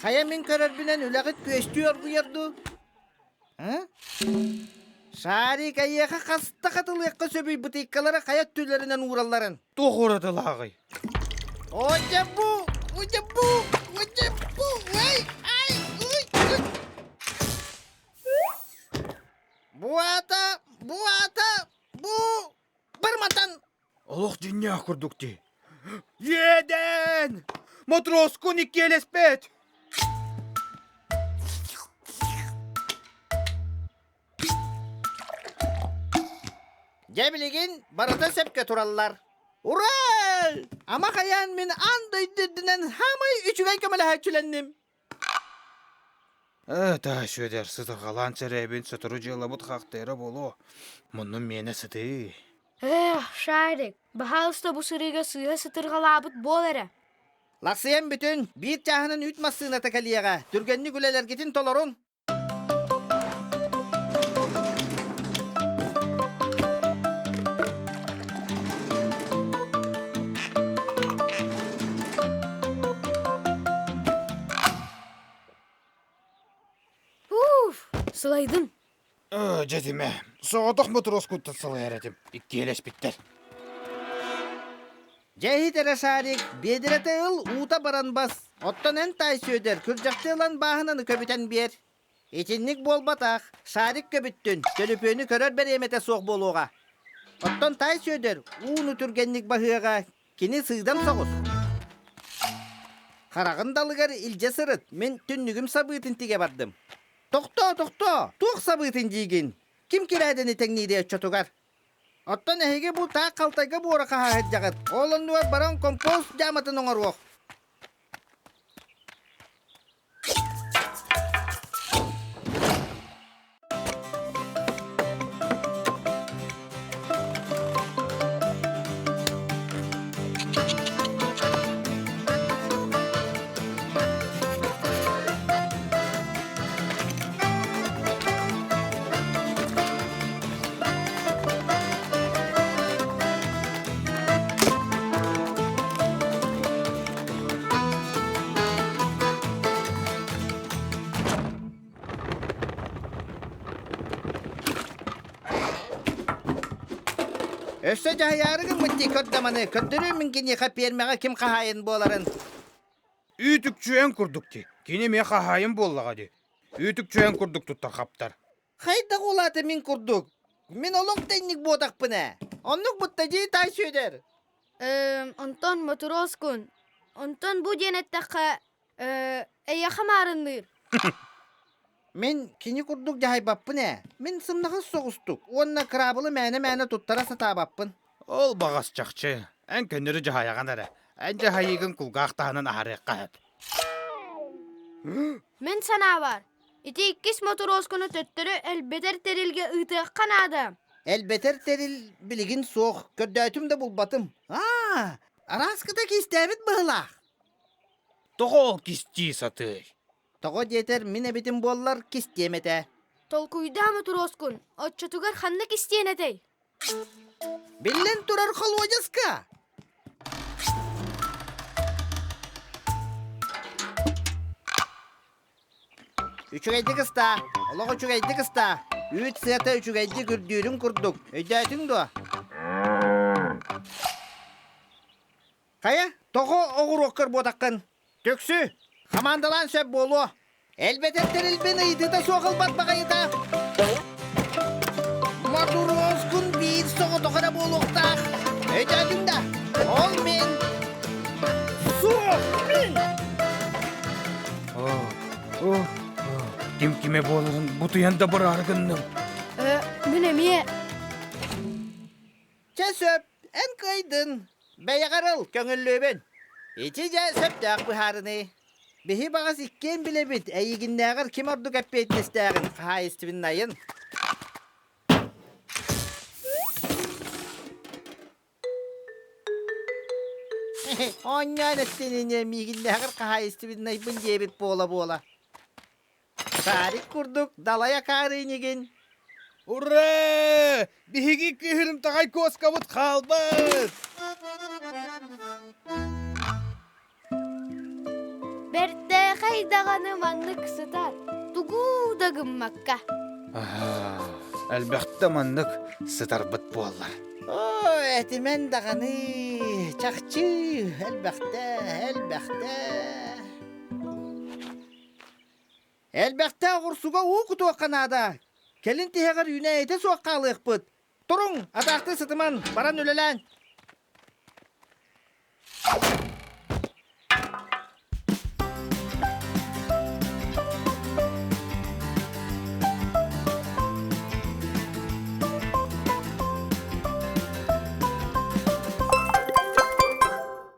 Хайа мин көрөрбүнэн үлэҕит күөстүү оргуйар дуу? А? Шарик эйиэхэ хаста хатылыахха сөбүй бытыыккалары хайа өттүлэринэн ууралларын? Туох уратылааҕый? Одьэ бу! Одьэ бу! Одьэ бу! Эй! Ай! Уй! Уй! Бу аата! Бу аата! Бу! Барматан! Олох дьиннээх курдук дии. Иэдээн! Мотроскун иккиэлэспэт! Дьэ билигин барыта сөпкө тураллар. Ура! Ама хайаан мин аан дойду үрдүнэн хаамай үчүгэй көмөлөһөөччүлэнним. Ээ, таай Сүөдэр, сытырҕалаан сэрэйэбин, сотору дьыалабыт хахтыыра буолуо. Муннум миэнэ сытыы. Эх, Шарик, баһаалыста бу сырыыга сыыһа сытырҕалаабыт буол эрэ. Лахсыйан бүтүн, биир чааһынан үүт массыыната кэлиэҕэ. Түргэнник үлэлэргитин толорун. Уф, сылайдым. Ээ, дьэ Соҕотох мотуруоскуттан сылайар этим. Иккиэлэспиттэр. Дьэ иһит эрэ Шарик, биэдирэтэ ыл, уута баран бас. Оттон эн таай Сүөдэр, күрдьэхти ылан бааһынаны көбүтэн биэр. Итинник буолбатах, Шарик көбүттүн, төлөпүөнү көрөр бэриэмэтэ суох буолуоҕа. Оттон таай Сүөдэр ууну түргэнник баһыаҕа, Кини сыыдам соҕус. Хараҕын далыгар илдьэ сырыт, мин түннүгүм сабыытын тигэ бардым. Тохтоо, тохтоо, туох сабыытын диигин? Ким кирээдэни тэҥниирий оччотугар? Оттон эһиги бу таах халтайга буора хаһа сылдьаҕыт. Ол оннугар баран компост дьааматын оҥоруох. Өссө дьаһайаары гыммыт дии көрдө маны, көрдөрүөм мин киниэхэ пиэрмэҕэ ким хаһаайын буоларын. Үүт-үкчү эн курдук дии. Кини эмиэ хаһаайын буоллаҕа дии. Үүт-үкчү эн курдук туттар хаптар. Хайдах ол аата мин курдук? Мин олох да инник буотахпын ээ. Оннук бутта дии Таай Сүөдэр. Онтон мотуруоскун. Онтон бу диэн эттэххэ, эйиэхэ маарынныыр. Мин кини курдук дьаһайбаппын ээ. Мин сымнаҕас соҕустук уонна кыраабылы мээнэ-мээнэ туттара сатаабаппын. Ол баҕас чахчы. Эн көннөрү дьаһайаҕын эрэ. Эн дьаһайыыгын кулгаах таһынан аһарыахха сөп. Мин санаабар, ити иккис мотуруоскуну төттөрү элбэтэр тэрилгэ ыытыахха наада. Элбэтэр тэрил билигин суох, көрдөөтүм да булбатым. Аа, арааскыта кистээбит быһыылаах. Тоҕо ол кистии сатыый? Тоҕо диэтэр мин эбитим буоллар кистиэм этэ. Толкуйдаа мотуруоскун, оччотугар ханна кистиэн этэй? Биллэн турар холуодьаска! Үчүгэйдик ыстаа, олох үчүгэйдик ыстаа. Үүт сыата үчүгэйдик үрдүүрүн курдук. Өйдөөтүҥ дуо? Хайа, тоҕо оҕуруоккар буотаххын? Түксү, хамаандалаан сөп буолуо. Элбэтэр тэрилбин ыйытыыта суох ылбат баҕайыта. Мотуруоскун биир соҕотох эрэ буолуохтаах. Өйдөөтүҥ да, ол мин. Суох мин! Ким киме буоларын бутуйан да бараары гынным. Мин эмиэ. Чэ сөп, эн кыайдын. Бэйэҕэр ыл, көҥүллүүбүн. Ити дьэ сөптөөх быһаарыныы. Биһи баҕас иккиэн билэбит, эйигиннээҕэр ким ордук эппиэтинэстээҕин, хаһаайыстыбыннайын. Оонньоон эттин ини миигиннээҕэр хаһаайыстыбыннайбын диэбит буола-буола. Шарик курдук далай акаары инигин. Ура! Биһиги кыыһырымтаҕай куоскабыт хаалбыт! Бэртээхэй! Арай даҕаны маннык сытар, тугу да гыммакка. Элбэхтэ маннык сытарбыт буоллар. Оо, этимэн даҕаны, чахчы, элбэхтэ, элбэхтэ. Элбэхтэ оҕурсуга уу кутуохха наада. Кэлин тиһэҕэр үүнээйитэ суох хаалыахпыт. Туруҥ, атаахтыы сытыман, баран үлэлээн.